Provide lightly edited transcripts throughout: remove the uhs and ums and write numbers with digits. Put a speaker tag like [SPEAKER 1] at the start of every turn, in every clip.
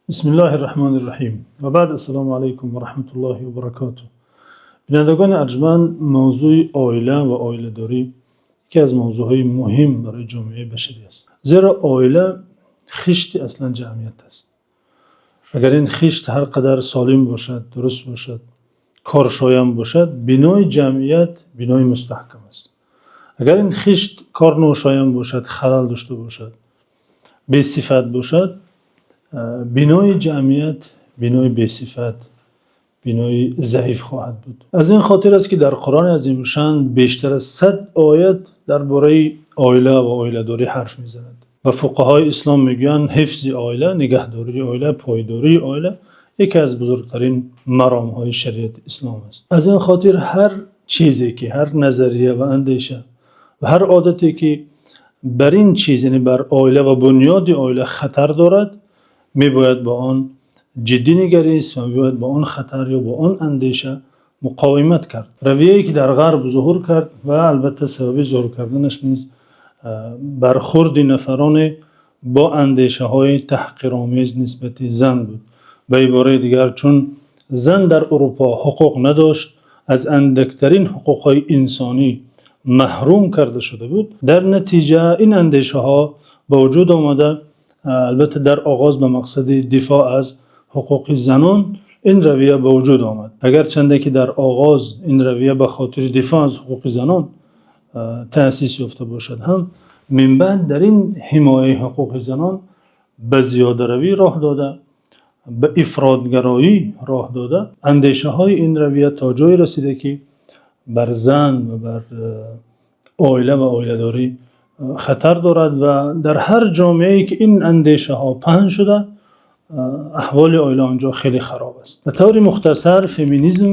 [SPEAKER 1] Бисмиллоҳир Раҳмонир Раҳим. Ва баъд, ассалому алайкум ва раҳматуллоҳи ва баракотуҳ. Бинандагони арҷманд, мавзӯи оила ва оиладорӣ яке аз мавзӯъҳои муҳим барои ҷомеаи башарӣ аст. Зеро оила хишти аслии ҷамъият аст. Агар ин хишт ҳар қадар солим бошад, дуруст бошад, коршоям бошад, бинои ҷамъият бинои мустаҳкам аст. Агар ин хишт корношоям бошад, халал дошта бошад, бесифат бошад, бинои ҷамъият бинои бесифат, бинои заиф хоҳад буд. Аз ин хотир аст, ки дар Қуръони Азимушшаън бештар аз 100 оят дар бораи оила ва оиладорӣ ҳарф мезанад ва фуқаҳои ислом мегӯянд: ҳифзи оила, нигаҳдории оила, пойдории оила яке аз бузургтарин маромҳои шариати ислом аст. Аз ин хотир ҳар чизе ки, ҳар назария ва андеша ва ҳар одате ки бар ин чиз, яъне бар оила ва бунёди оила хатар дорад, мебояд ба он ҷиддӣ нигарист ва мебояд бо он хатар ё бо он андеша муқовимат кард. Равияе ки дар Ғарб зуҳур кард ва албатта сабаби зуҳур карданаш низ бархӯрди нафароне бо андешаҳои таҳқиромез нисбат ба зан буд. Ба иборати дигар, чун зан дар Аврупо ҳуқуқ надошт, аз андактарин ҳуқуқҳои инсонӣ маҳрум карда шуда буд, дар натиҷа ин андешаҳо ба вуҷуд омада, албатта дар оғоз ба мақсади дифоъ аз ҳуқуқи занон ин равия ба вуҷуд омад. Агарчанде ки дар оғоз ин равия ба хотири дифоъ аз ҳуқуқи занон таъсис ёфта бошад ҳам, минбаъд дар ин ҳимояи ҳуқуқи занон ба зиёдаравӣ роҳ дода, ба ифротгароӣ роҳ дода, андешаҳои ин равия то ҷое расида, ки бар зан ва бар оила ва оиладорӣ хатар дорад ва дар ҳар ҷомеае ки ин андешаҳо паҳн шуда, аҳволи оила он ҷо хеле хароб аст. Ба таври мухтасар, феминизм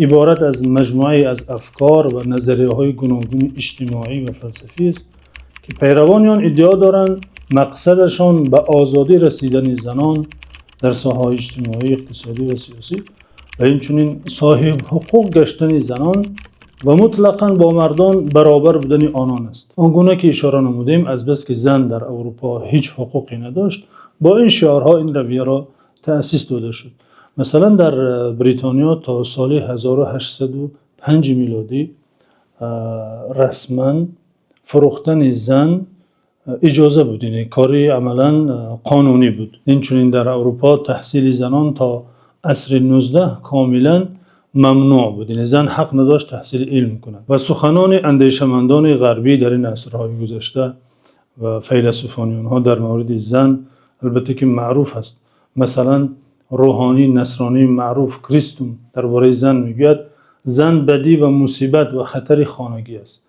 [SPEAKER 1] иборат аз маҷмӯае аз афкор ва назарияҳои гуногуни иҷтимоӣ ва фалсафӣ аст, ки пайравони он иддао доранд, мақсадашон ба озодӣ расидани занон дар соҳаҳои иҷтимоӣ, иқтисодӣ ва сиёсӣ ва инчунин соҳиби ҳуқуқ гаштани занон ва мутлақан бо мардон баробар будани онон аст. Он гуна ки ишора намудем, аз бас ки зан дар Аврупо ҳеҷ ҳуқуқе надошт, бо ин шиорҳо ин равияро таъсис дода шуд. Масалан, дар Бритониё то соли 1805 милодӣ расман фурӯхтани зан иҷоза буд, яъне кори амалан қонунӣ буд. Инчунин дар Аврупо таҳсили занон то асри 19 комилан мамнӯъ буд, яъне зан ҳақ надошт таҳсили илм кунад. Ва суханони андешамандони ғарбӣ дар ин асрҳои гузашта ва файласуфони онҳо дар мавриди зан албатта ки маъруф аст. Масалан, рӯҳонии насронии маъруф Кристум дар бораи зан мегӯяд: «Зан бадӣ ва мусибат ва хатари хонагӣ аст.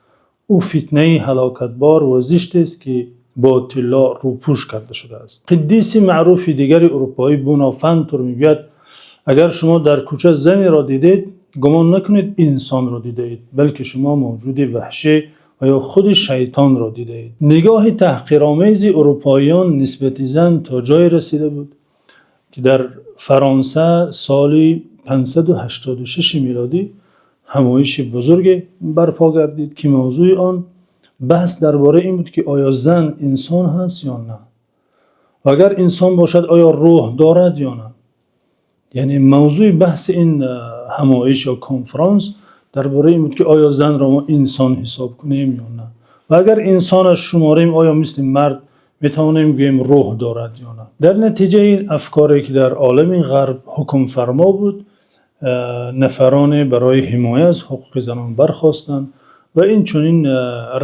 [SPEAKER 1] Ӯ фитнаи ҳалокатбор ва зиштест, ки бо тилло рӯпӯш карда шудааст». Қиддиси маъруфи дигари аврупоӣ Бонафантур мегӯяд: «Агар шумо дар кӯча занеро дидед, гумон накунед инсонро дидаед, балки шумо мавҷуди ваҳшӣ ва ё худи шайтонро дидаед». Нигоҳи таҳқиромези аврупоиён нисбат ба зан то ҷое расида буд, ки дар Фаронса соли 586 милодӣ ҳамоиши бузурге барпо гардид, ки мавзӯи он баҳс дар бораи ин буд, ки оё зан инсон ҳаст ё не ва агар инсон бошад, оё рӯҳ дорад ё не. Яъне мавзӯи баҳси ин ҳамоиш ё конфронс дар бораи ин буд, ки оё занро мо инсон ҳисоб кунем ё не ва агар инсонаш шуморем, оё мисли мард метавонем гӯем рӯҳ дорад ё не. Дар натиҷаи ин афкоре ки дар олами Ғарб ҳукмфармо буд, нафароне барои ҳимоя аз ҳуқуқи занон бархостанд ва ин чунин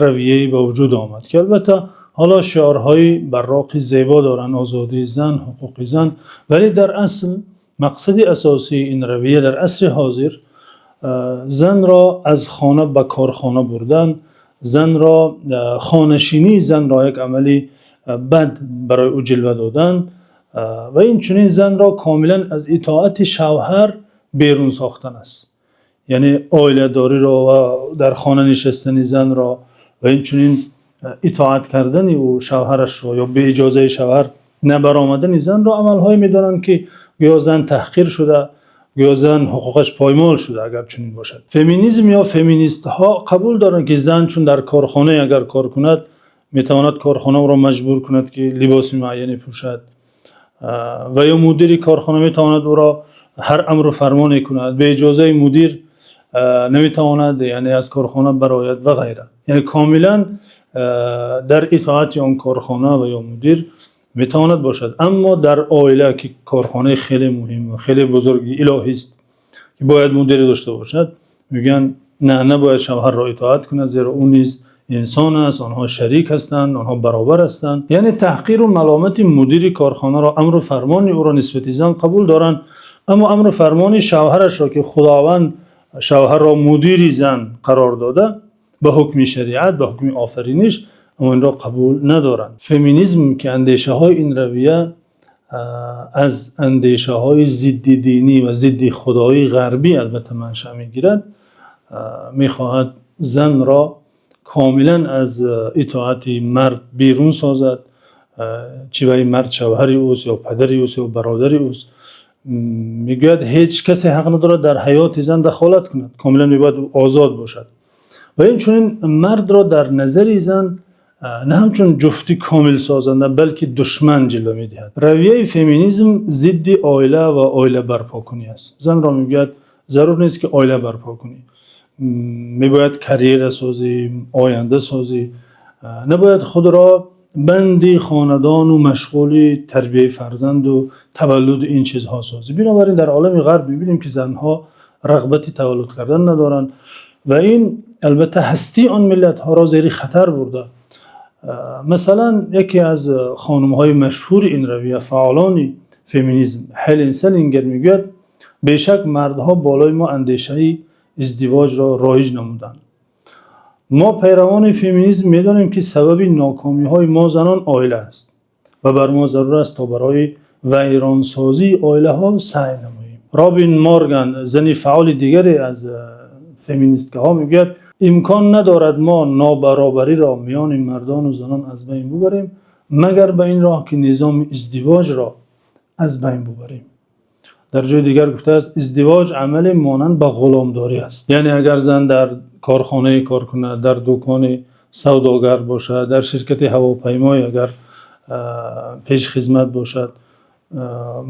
[SPEAKER 1] равияе ба вуҷуд омад, ки албатта ҳоло шиорҳои барроқи зебо доранд: озодии зан, ҳуқуқи зан, вале дар асл мақсади асосии ин равия дар асри ҳозир занро аз хона ба корхона бурдан, занро, хонанишинии занро як амали бад барои ӯ ҷилва додан ва инчунин занро комилан аз итоати шавҳар берун сохтан аст. Яъне оиладориро ва дар хона нишастани занро ва инчунин итоат кардани ӯ шавҳарашро ё бе иҷозаи шавҳар набаромадани занро амалҳое медонанд, ки гӯё зан таҳқир шуда, гӯё зан ҳуқуқаш поймол шуда. Агар чунин бошад, феминизм ё феминистҳо қабул доранд, ки зан чун дар корхона агар кор кунад, метавонад корхона ӯро маҷбур кунад, ки либоси муайяне пӯшад. Ва ё мудири корхона метавонад ӯро ҳар амру фармоне кунад. Бе иҷозаи мудир наметавонад, яъне аз корхона барояд ва ғайра. Яъне комилан дар итоати он корхона ва ё мудир метавонад бошад. Аммо дар оила, ки корхонаи хеле муҳим ва хеле бузурги илоҳӣ аст, ки бояд мудире дошта бошад, мегӯянд не, набояд шавҳарро итоат кунад, зеро ӯ низ инсон аст, онҳо шарик ҳастанд, онҳо баробар ҳастанд. Яъне таҳқир ва маломати мудири корхонаро, амру фармони ӯро нисбат ба зан қабул доранд, аммо амру фармони шавҳарашро, ки Худованд шавҳарро мудири зан қарор додааст, ба ҳукми шариат, ба ҳукми офариниш, онро қабул надоранд. Феминизм, ки андешаҳои ин равия аз андешаҳои зидди динӣ ва зидди худоии ғарбӣ албатта манша мегирад, мехоҳад занро комилан аз итоати мард берун созад, чӣ вай мард шавҳари ӯст ё падари ӯст ё бародари ӯст. Мегӯяд ҳеҷ касе ҳақ надорад дар ҳаёти зан дахолат кунад, комилан мебояд озод бошад. Ва инчунин мардро дар назари зан на ҳамчун ҷуфти комилсозанда, балки душман ҷилва медиҳад. Равияи феминизм зидди оила ва оила барпокунӣ аст. Занро мегӯяд зарур нест, ки оила барпо кунӣ, мебояд карьера созӣ, оянда созӣ, набояд худро банди хонадон ва машғули тарбияи фарзанд ва таваллуди ин чизҳо созӣ. Бинобар ин дар олами ғарб мебинем, ки занҳо рағбати таваллуд кардан надоранд ва ин албатта ҳастии он миллатҳоро зери хатар бурда. Масалан, яке аз хонумҳои машҳури ин равия, фаъолони феминизм, Ҳелен Селингер мегӯяд: бешак мардҳо болои мо андешаи издивоҷро роиҷ намуданд. Мо, пайравони феминизм, медонем, ки сабаби нокомиҳои мо занон оила аст ва бар мо зарур аст, то барои вайронсозии оилаҳо саъй намоем. Робин Морган, зани фаъоли дигаре аз феминисткаҳо, мегӯяд: имкон надорад мо нобаробариро миёни мардон ва занон аз байн бубарем, магар ба ин роҳ, ки низоми издивоҷро аз байн бубарем. Дар ҷои дигар гуфтааст: издивоҷ амале монанд ба ғуломдорӣ аст. Яъне агар зан дар корхонае кор кунад, дар дӯкони савдогар бошад, дар ширкати ҳавопаймоӣ агар пешхизмат бошад,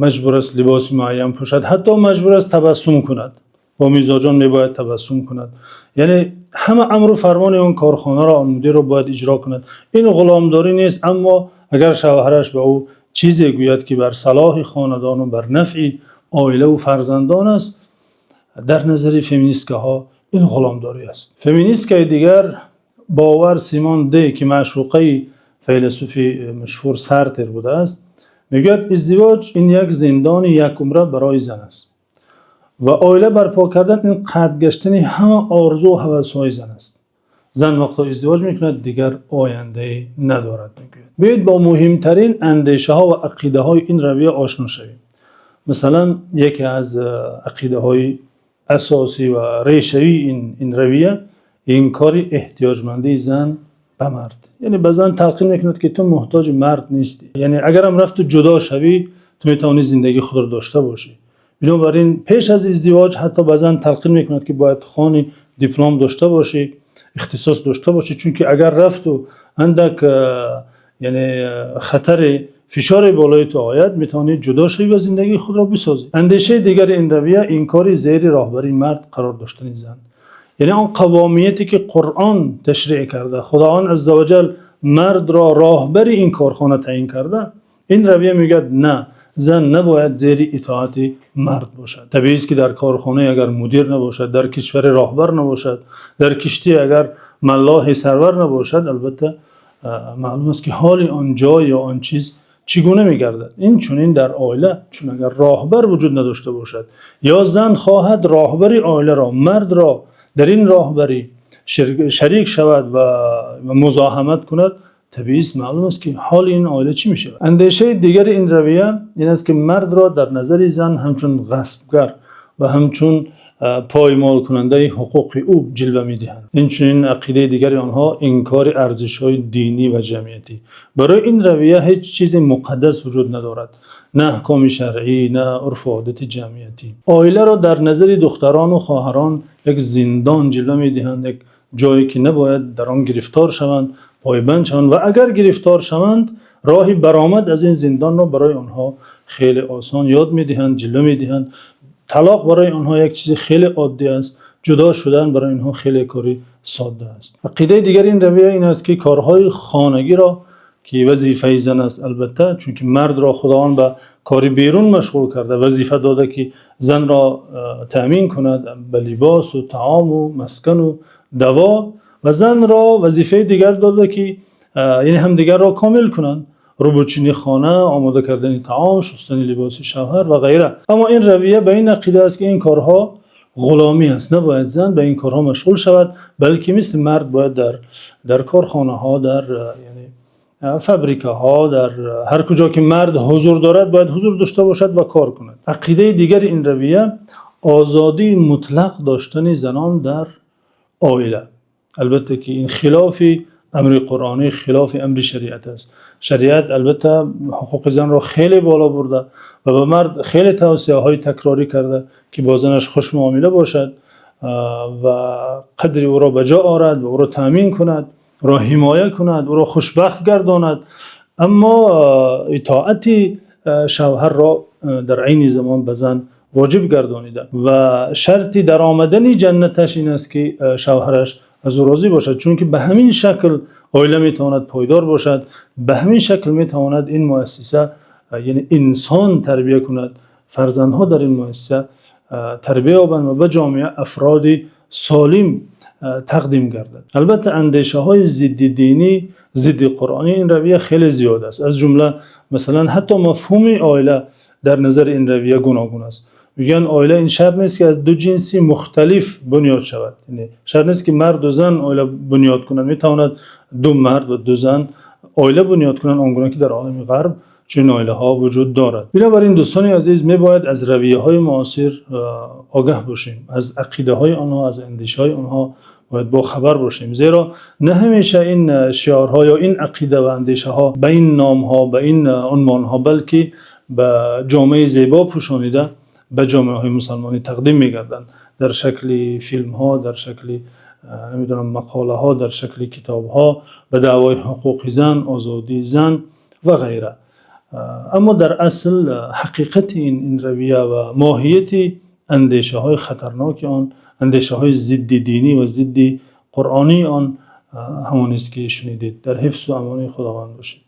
[SPEAKER 1] маҷбур аст либоси муайян пӯшад, ҳатто маҷбур аст табассум кунад, бо мизоҷон мебояд табассум кунад, яъне ҳама амру фармони он корхонаро, он мудирро бояд иҷро кунад. Ин ғуломдорӣ нест? Аммо агар шавҳараш ба ӯ чизе гӯяд, ки бар салоҳи хонадон ва бар нафъи оила ва фарзандон аст, дар назари феминисткаҳо ин ғуломдорӣ аст. Феминисткаи дигар, Бовар Симон Де, ки маъшуқаи файласуфи машҳур Сартр будааст, мегӯяд: издивоҷ ин як зиндони якумра барои зан аст ва оила барпо кардан ин қатъ гаштани ҳама орзу ва ҳавасҳои зан аст. Зан вақте издивоҷ мекунад, дигар ояндае надорад, мегӯяд. Биёед бо муҳимтарин андешаҳо ва ақидаҳои ин равия ошно шавем. Масалан, яке аз ақидаҳои асосӣ ва решавии ин равия инкори эҳтиёҷмандии зан ба мард. Яъне ба зан талқин мекунад, ки ту муҳтоҷи мард нестӣ, яъне агарам рафту ҷудо шавӣ, ту метавонӣ зиндагии худро дошта бошӣ. Бинобар ин пеш аз издивоҷ ҳатто ба зан талқин мекунад, ки бояд хони, диплом дошта бошӣ, ихтисос дошта бошӣ, чунки агар рафту андак, яъне хатари фишоре болои ту ояд, метавонӣ ҷудо шавӣ ва зиндагии худро бисозӣ. Андешаи дигари ин равия инкори зери роҳбарии мард қарор доштани зан, яъне он қавомияте, ки Қуръон ташриъ карда, Худованд азза ва ҷал мардро роҳбари ин корхона таъйин карда, ин равия мегӯяд: на, зан набояд зери итоати мард бошад. Табиист, ки дар корхона агар мудир набошад, дар кишваре роҳбар набошад, дар киштӣ агар маллоҳи сарвар набошад, албатта маълум аст, ки ҳоли он ҷой ё он чиз чӣ гуна мегардад. Ин чунин дар оила, чун агар роҳбар вуҷуд надошта бошад ё зан хоҳад роҳбари оиларо, мардро дар ин роҳбарӣ шарик шавад ва музоҳимат кунад, табиист, маълум аст, ки ҳоли ин оила чӣ мешавад. Андешаи дигари ин равия ин аст, ки мардро дар назари зан ҳамчун ғасбгар ва ҳамчун поймолкунандаи ҳуқуқи ӯ ҷилва медиҳанд. Инчунин ақидаи дигари онҳо инкори арзишҳои динӣ ва ҷамъиятӣ. Барои ин равия ҳеҷ чизи муқаддас вуҷуд надорад, на аҳкоми шаръӣ, на урфу одати ҷамъиятӣ. Оиларо дар назари духтарон ва хоҳарон як зиндон ҷилва медиҳанд, як ҷое, ки набояд дар он гирифтор шаванд, пойбанд шаванд ва агар гирифтор шаванд, роҳи баромад аз ин зиндонро барои онҳо хеле осон ёд медиҳанд, ҷилва медиҳанд. Талоқ барои онҳо як чизи хеле оддӣ аст. Ҷудо шудан барои онҳо хеле кори сода аст. Ақидаи дигари ин равия ин аст, ки корҳои хонагиро, ки вазифаи зан аст, албатта, чунки мардро Худованд ба кори берун машғул карда, вазифа дода, ки занро таъмин кунад ба либос ва таом ва маскан ва даво, ва занро вазифаи дигар дода, ки яъне ҳамдигарро комил кунанд: рӯбучини хона, омода кардани таом, шустани либоси шавҳар ва ғайра. Аммо ин равия ба ин ақида аст, ки ин корҳо ғуломӣ аст. Набояд зан ба ин корҳо машғул шавад, балки мисли мард бояд дар корхонаҳо, дар яъне фабрикаҳо, дар ҳар куҷо ки мард ҳузур дорад, бояд ҳузур дошта бошад ва кор кунад. Ақидаи дигари ин равия озодии мутлақ доштани занон дар оила. Албатта, ки ин хилофи амри қуръонӣ, хилофи амри шариат аст. Шариат, албатта, ҳуқуқи занро хеле боло бурда ва ба мард хеле тавсияҳои такрорӣ карда, ки бо занаш хушмуомила бошад ва қадри ӯро ба ҷо орад ва ӯро таъмин кунад, ӯро ҳимоя кунад, ӯро хушбахт гардонад, аммо итоати шавҳарро дар айни замон ба зан воҷиб гардонида ва шарти даромадани ҷаннаташ ин аст, ки шавҳараш аз ӯ розӣ бошад, чунки ба ҳамин шакл оила метавонад пойдор бошад, ба ҳамин шакл метавонад ин муассиса, яъне инсон тарбия кунад, фарзандҳо дар ин муассиса тарбия ёбанд ва ба ҷомеа афроди солим тақдим гардад. Албатта, андешаҳои зидди динӣ, зидди қуръонӣ ин равия хеле зиёд аст. Аз ҷумла, масалан, ҳатто мафҳуми оила дар назари ин равия гуногун аст. Мегӯянд, оила ин шарт нест, ки аз ду ҷинси мухталиф бунёд шавад, яъне шарт нест, ки марду зан оила бунёд кунанд, метавонад ду мард ва ду зан оила бунёд кунанд, он гуна ки дар олами ғарб чунин оилаҳо вуҷуд дорад. Бинобар ин, дӯстони азиз, мебояд аз равияҳои муосир огаҳ бошем, аз ақидаҳои онҳо, аз андешаҳои онҳо бояд бохабар бошем, зеро на ҳамеша ин шиорҳо ё ин ақида ва андешаҳо ба ин номҳо, ба ин унвонҳо, балки ба ҷомаи зебо пӯшонида ба ҷомеаҳои мусулмонӣ тақдим мегарданд, дар шакли филмҳо, дар шакли, намедонам, мақолаҳо, дар шакли китобҳо, ба даъвои ҳуқуқи зан, озодии зан ва ғайра. Аммо дар асл ҳақиқати ин равия ва моҳияти андешаҳои хатарноки он, андешаҳои зидди динӣ ва зидди қуръонии он ҳамон аст, ки шунидед. Дар ҳифзу амони Худованд бошед.